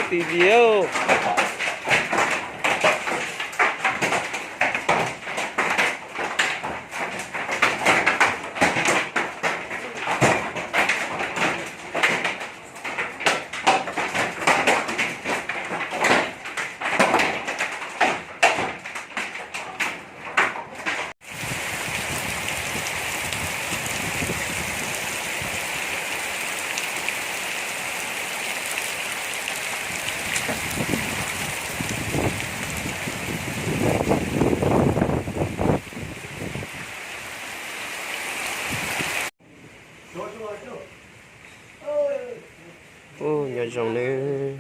Ti viau. Ub, nyob zoo nawb.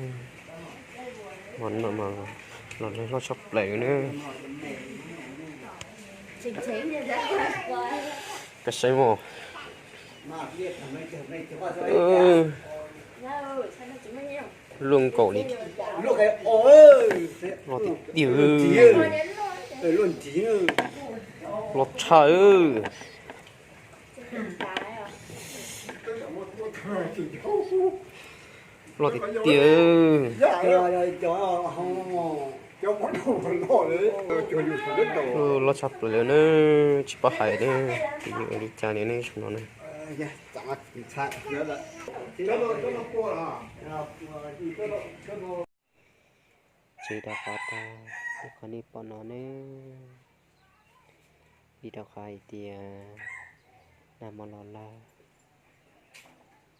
Hmo no mas los loj tshaj plaws nawb. Koj saib mas. Luaj nkaus li. Loj tiag tiag. Loj tshaj. Loj tiag tiag. Loj tshaj plaws li na, tsis paub hais na, ua li cas li ne, no na. Tsev rau qhov tag, ib qho nej pom no ne, vim rau qhov hais tias nag hmo los lawm,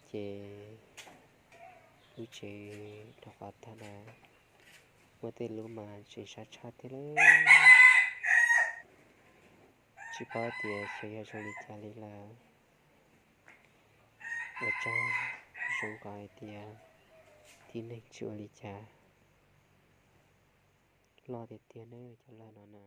ces lub tsev rau qhov tag na, muaj tej lub mas tseem sab tshaj thiab lawm. Tsis paub tias xyov yog zoo li cas li lawm. Ua tsaug, zoo nkaus hais tias tib neeg tsis ua li cas. Loj tiag tiag ne cov lawg no na.